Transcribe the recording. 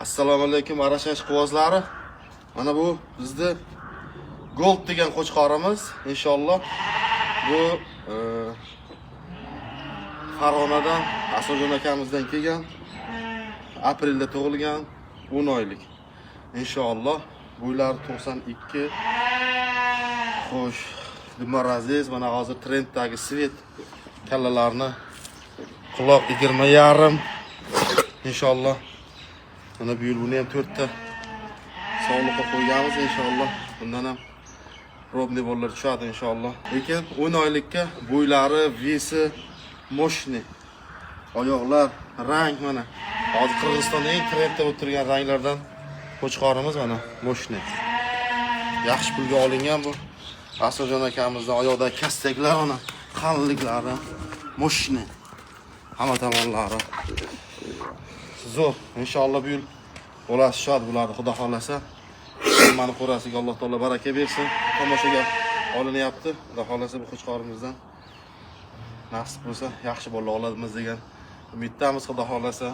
Assalomu alaykum, Arasha ishqibozlari. Mana bu bizni Gold degan qo'chqorimiz. Inshaalloh bu Farg'onadan Asaljon akamizdan kelgan. Aprelda tug'ilgan, 10 oylik. Inshaalloh bo'ylari 92. Xo'sh, Dumar aziz, mana hozir trenddagi цвет kallalarni, quloq 20,5. Inshaalloh mana bu yil buni ham to'rtta sog'liqqa qo'yganmiz inshaalloh. Bundan ham пробный bolalar tushadi inshaalloh. Lekin 10 oylikka bo'ylari, вес i мощный. Oyoqlar, rang mana. Hozir Qirg'izistonda eng trendda bo'lib turgan ranglardan qo'chqorimiz mana, мощный. Yaxshi pulga olingan bu. Asaljon akamizdan oyoqdagi kastaklar, mana qalinliklari мощный. Hamma tomonlari zo'r. Inshaalloh bu yil bolasi tushadi bularni, Xudo xohlasa. Hammani qo'rasiga Alloh taolo baraka bersin. Tomoshaga olinyapti. Xudo xohlasa bu qo'chqorimizdan nasib bo'lsa yaxshi bola olamiz degan umiddamiz, Xudo xohlasa.